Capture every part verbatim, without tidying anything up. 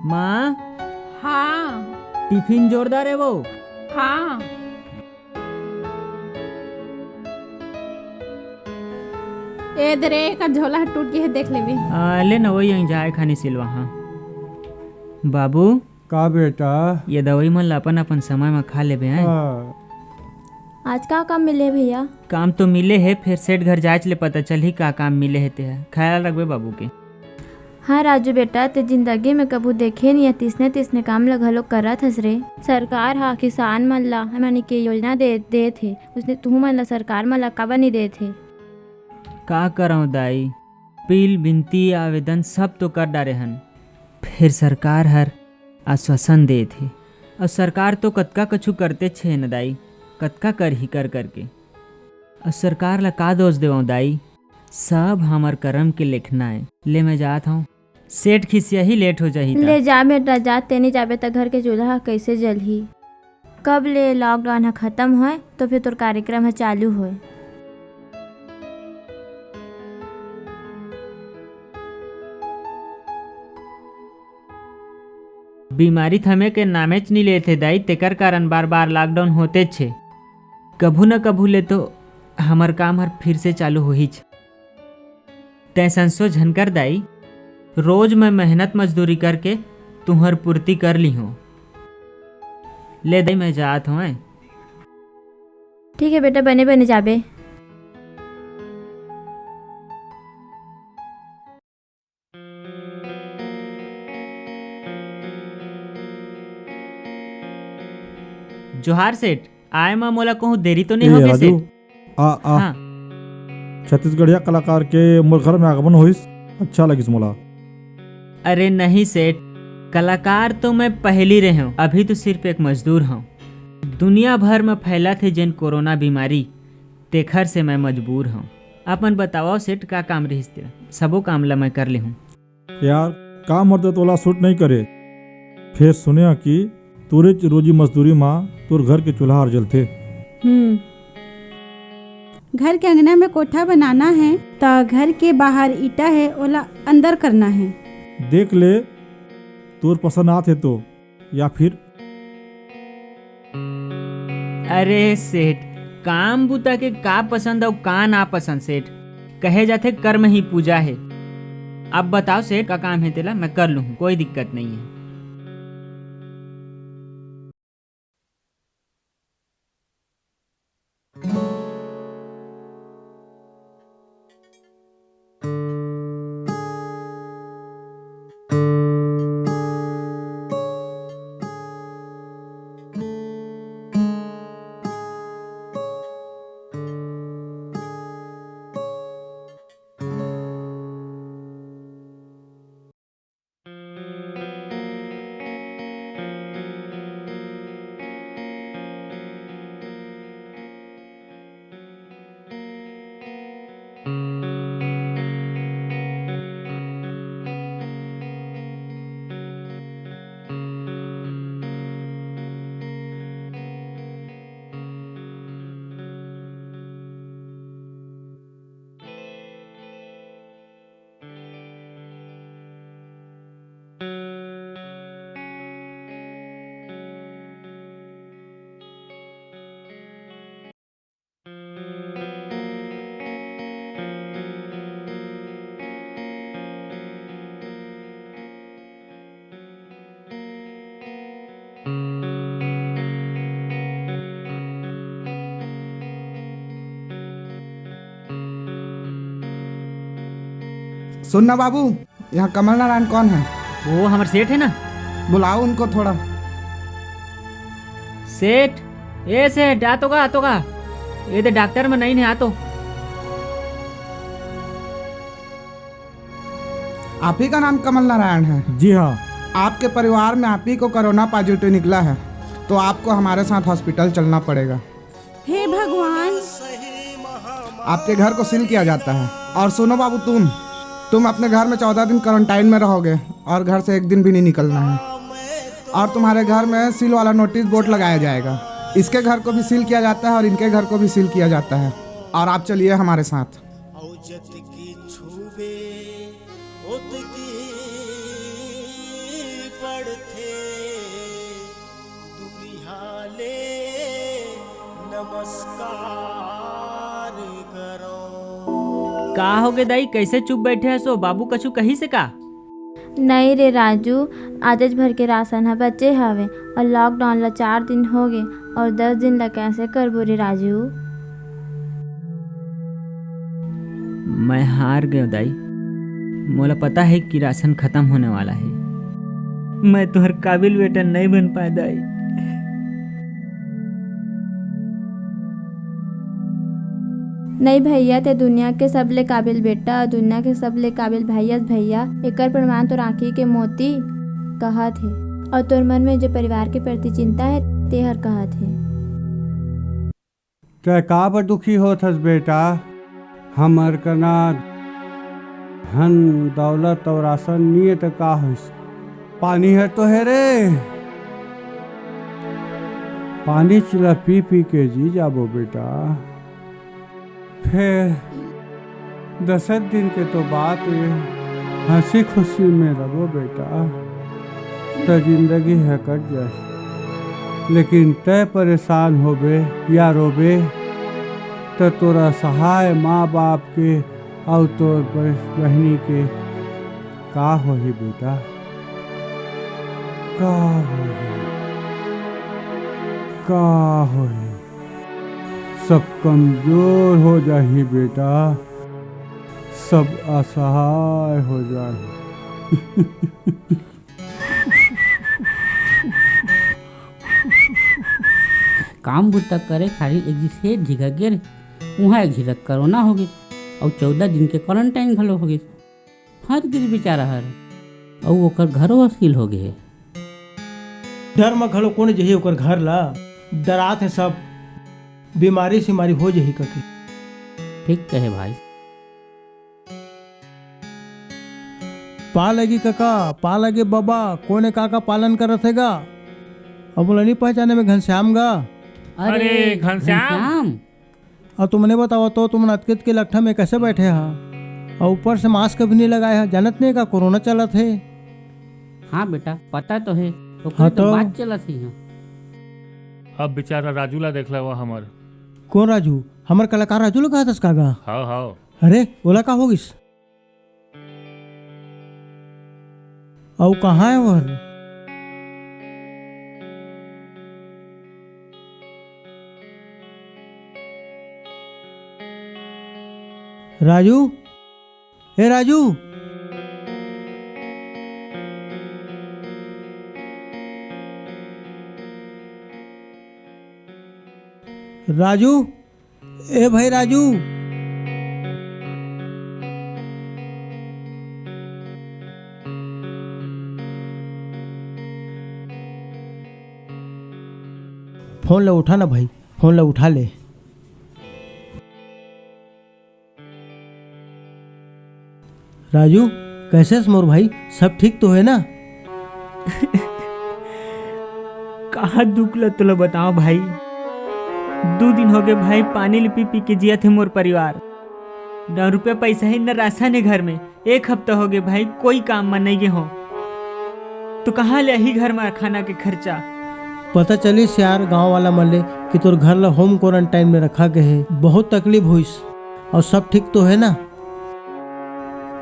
माँ। हाँ। टिफिन जोरदार हे वो। हाँ। ए दे रे, एकर झोला ह टूट गे हे, देख लेबे। आ, ले न, वही यहीं जाए खानी सिलवा, हाँ। बाबू। का बेटा? ये दवाई मन ला अपन अपन समय म खा लेबे, हैं? हाँ। आज का काम मिले हे भैया? काम तो मिले हे, फेर सेठ घर जाएच ले पता चलही का काम मिले हे तेहा। ख्याल रखबे बाबू के। हाँ राजू बेटा, ते जिंदगी में कभू देखे नइ हे, तिसने तिसने काम ल घलो करत हस रे। सरकार ह किसान मन ला हमनी के योजना दे, देत हे, उसने तुहू मन ला सरकार मन ला काबर नइ देत हे? का करंव दाई, अपील, बिनती, आवेदन सब तो कर डारे हन, फेर सरकार हर आश्वासन देत हे। अउ सरकार तो कतका कछु करतेच हे न दाई, कतका करही कर करके। अउ सरकार ला का दोष देवंव दाई, सब हमर करम के लेखना ए। ले मैं जात हंव, सेठ खिसियाही लेट हो जाही त। ले जा बेटा जा, ते नइ जाबे त घर के चूल्हा ह कइसे जलही? कब ले लॉकडाउन ह खतम होय तो फेर तोर कार्यक्रम ह चालू होय। बीमारी थमे के नामेच नइ लेत हे दाई, तेकर कारण बार बार लॉकडाउन होतेच हे। कभू न कभू ले तो हमर काम हर फिर से चालू होहीच। तैं संसो झन कर दाई, रोज मैं मेहनत मजदूरी करके तुंहर पूर्ति कर लिहूं। ले दाई, मैं जात हंव। ठीक हे बेटा, बने बने जाबे। जोहार सेठ, आए म मोला कहूँ देरी तो नइ ए, होगे राजू, सेठ? आ, आ। हाँ। छत्तीसगढ़िया कलाकार के मोर घर में आगमन होइस, अच्छा लगिस मोला। अरे नहीं सेठ, कलाकार तो मैं पहिली रहेंव, अभी तो सिर्फ एक मजदूर हंव। दुनिया भर में फैलत हे जेन कोरोना बीमारी, तेखर से मैं मजबूर हंव। अपन बतावव सेठ, का काम रहिस तेला? सबो काम ला मैं कर लेहूं। यार, काम हर तो तोला सूट नइ करे। फेर सुने हंव कि तोरेच रोजी मजदूरी म तोर घर के चूल्हा हर जलथे। हम्म। घर के अंगना में कोठा बनाना हे, त घर के बाहर ईटा हे, ओला अंदर करना हे। देख ले, तोर पसंद आत हे तो, या फिर? अरे सेठ, काम बुता के का पसंद अउ का नापसंद सेठ? कहे जाथे कर्म ही पूजा हे। अब बताव सेठ, का काम हे तेला मैं कर लूहूं, कोई दिक्कत नइ हे। सुन ना बाबू, यहाँ कमल नारायण कौन है? वो हमर सेठ है ना। बुलाओ उनको थोड़ा। सेठ, ए सेठ, आ तो गा, आ तो गा। ये दे डॉक्टर में नहीं है, आ तो। आप ही का नाम कमल नारायण है? जी हाँ। आपके परिवार में आप ही को कोरोना पॉजिटिव निकला है, तो आपको हमारे साथ हॉस्पिटल चलना पड़ेगा। हे भगवान। आपके घर को सील किया जाता है। और सुनो बाबू, तुम तुम अपने घर में चौदह दिन क्वारंटाइन में रहोगे और घर से एक दिन भी नहीं निकलना है। और तुम्हारे घर में सील वाला नोटिस बोर्ड लगाया जाएगा। इसके घर को भी सील किया जाता है और इनके घर को भी सील किया जाता है। और आप चलिए हमारे साथ। पड़थे, दुरिहा ले नमस्कार करौं। का होगे दाई, कइसे चुप बइठे हस ओ? बाबू कछु कहिस हे का? नइ रे राजू, आजेच भर के राशन ह बचे हवे अउ lockdown ल चार दिन होगे अउ दस दिन ल कइसे करबो रे राजू? मैं हार गेंव दाई, मोला पता हे कि राशन खतम होने वाला हे। मैं तोहर काबिल बेटा नइ बन पाएंव दाई। नइ भइया, तैं दुनिया के सबले काबिल बेटा अउ दुनिया के सबले काबिल भाई अस भइया, एकर प्रमाण तोर आँखी के मोती कहत हे, अउ तोर मन में जो परिवार के प्रति चिंता हे, तेहर कहत हे। तैं काबर दुखी होत हस बेटा? हमर कना धन दौलत अउ राशन नइ हे त का होइस? पानी हर तो हे रे। पानी चिला पी पी के जी जाबो बेटा। फेर दस एक दिन के तो बात हे, हंसी खुशी में रबो बेटा, त जिंदगी ह कट जाही। लेकिन तैं परेशान होबे या रोबे, त तोर असहाय माँ बाप के अउ तोर बहिनी के का होही बेटा? का होही? का होही? सब कमजोर हो जाही बेटा, सब असहाय हो जाही। काम बुता करे खातिर एक झी सेठ जी घर गे रहे, उहाँ एक झी ल कोरोना हो गिस अउ चौदह दिन के quarantine घलो हो गिस। फंस गिस बेचारा हर, अउ ओकर घरो सील हो गे हे। डर म घलो कोन जही ओकर घर ला, डरात हे सब, बीमारी सीमारी हो जही कके। ठीक कहे भाई। पा लगी कका, पा लगे बबा, कोने काका पालन करत हे गा? अब मोला नइ पहचाने में घनश्याम गा। अरे, घनश्याम। घनश्याम? अउ तुमने बताओ तो, तुमन अतके अतके लकठा में कइसे बइठे हा? अउ ऊपर से mask भी नइ लगाए हा, जानत नइ का कोरोना चलत हे? हाँ बेटा, पता तो हे, ओकर हाँ तो तो। बात चलत हे यहाँ। अब बेचारा राजू ला देख लेवा हमर। कोन राजू? हमर कलाकार राजू ला कहत हस का गा? हव, हव। अरे, ओला का हो गिस? अउ कहाँ हे ओहर? राजू, ए राजू। राजू, ए भाई राजू। फोन ला उठा ना भाई, फोन ला उठा ले। राजू, कइसे हस मोर भाई? सब ठीक तो हे ना? का दुख ल तोला बतावं भाई, दू दिन होगे भाई, पानी ल पी पी के जियत हे मोर परिवार। न रुपया पइसा हे, न राशन हे घर में। एक हफ्ता होगे भाई, कोई काम म नइ गे हों। तो कहाँ ले आही घर म खाना के खर्चा? पता चलिस यार गांव वाला मन ले कि तोर घर ल home quarantine में रखा गे हे। बहुत तकलीफ होइस। अउ सब ठीक तो हे ना?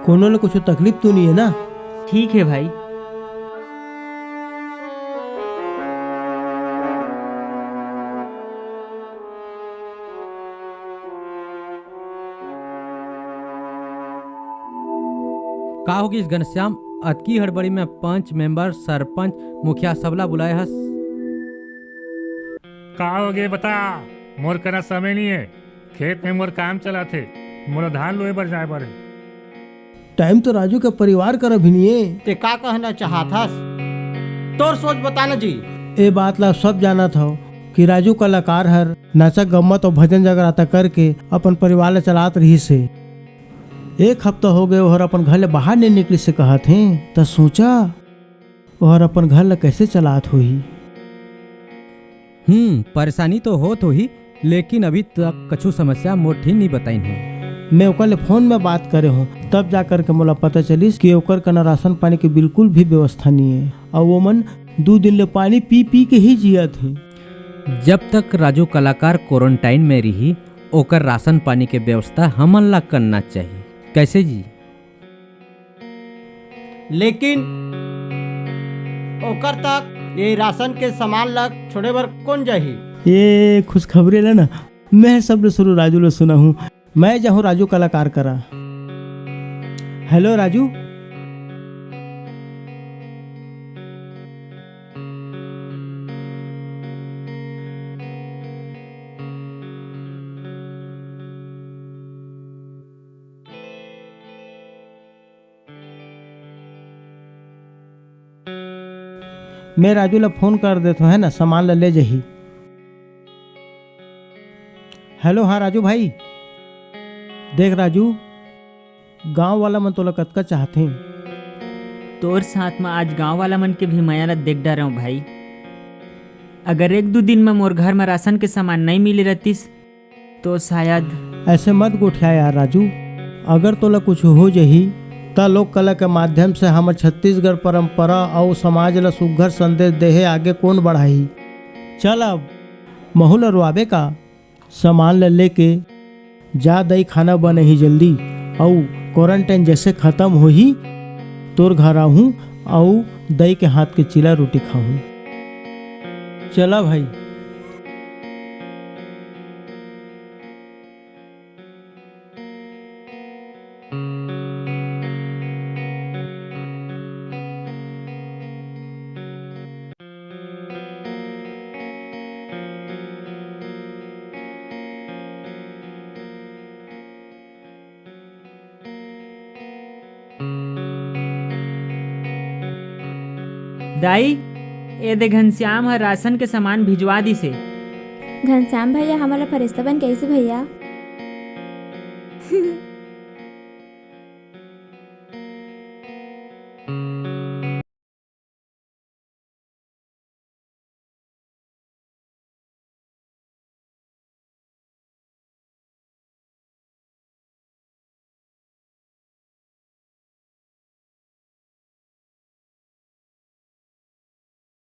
कोनो ल कुछु तकलीफ तो नइ हे ना? ठीक हे भाई। का होगिस घनश्याम? अतकी हड़बड़ी में पंच, मेंबर, सरपंच, मुखिया सबला बुलाए हस? का होगे बता, मोर करा समय नइ हे, खेत में मोर काम चलत हे, मोला धान लुए बर जाए बर हे। टाइम तो राजू के परिवार करा भी नइ हे। ते का कहना चाहत हस? तोर सोच बता ना जी। ए बात ला सब जानत हव कि राजू कलाकार हर नाचा गम्मत अउ भजन जगराता करके अपन परिवार ला चलात रिहिस हे। एक हफ्ता होगे ओहर अपन घर ले बाहर नइ निकलिस हे कहत हे, त सोचा ओहर अपन घर ला कइसे चलात होही। हम्म, परेशानी तो होत होही, लेकिन अभी तक कछु समस्या मोर ठी नइ बताइन हे। मैं ओकर ले फोन में बात करे हों, तब जा करके मोला पता चलिस कि ओकर कना राशन पानी के बिल्कुल भी व्यवस्था नइ हे। अउ ओमन दू दिन ले पानी पी पी के ही जियत हे। जब तक राजू कलाकार क्वारंटाइन में रही, ओकर राशन पानी के व्यवस्था हमन ला करना चाहिए। कैसे जी? लेकिन ओकर तक ये राशन के सामान ला छोड़े बर कौन जाही? ये खुशखबरी ला ना, मैं सबले शुरू राजू ला सुनाहूँ। मैं जाहूँ राजू कलाकार करा। हेलो राजू। मैं राजू ला फोन कर देथों, है ना, सामान ला ले जाही। हेलो, हाँ राजू भाई, देख राजू, गांव वाला मन तोला कतका चाहथे। तोर साथ म आज गांव वाला मन के भी मया ला देख डारे हों भाई। अगर एक दू दिन म मोर घर म राशन के सामान नइ मिले रहतिस, तो शायद। ऐसे मत गोठिया यार राजू, अगर तोला कुछ हो जाही, त लोक कला के माध्यम से हमर छत्तीसगढ़ परंपरा अउ समाज ला सुग्घर संदेश देहे आगे कोन बढ़ाही? चल अब, महू ला रुआबे का? सामान ला लेके जा दई, खाना बनही जल्दी, अउ क्वारंटाइन जैसे खत्म होही, तोर घर आहूँ अउ दई के हाथ के चीला रोटी खाहूँ। चला भाई। दाई, ए दे घनश्याम ह राशन के सामान भिजवा दिस हे। घनश्याम भैया, हमर ला फरिश्ता बन के आइस भैया।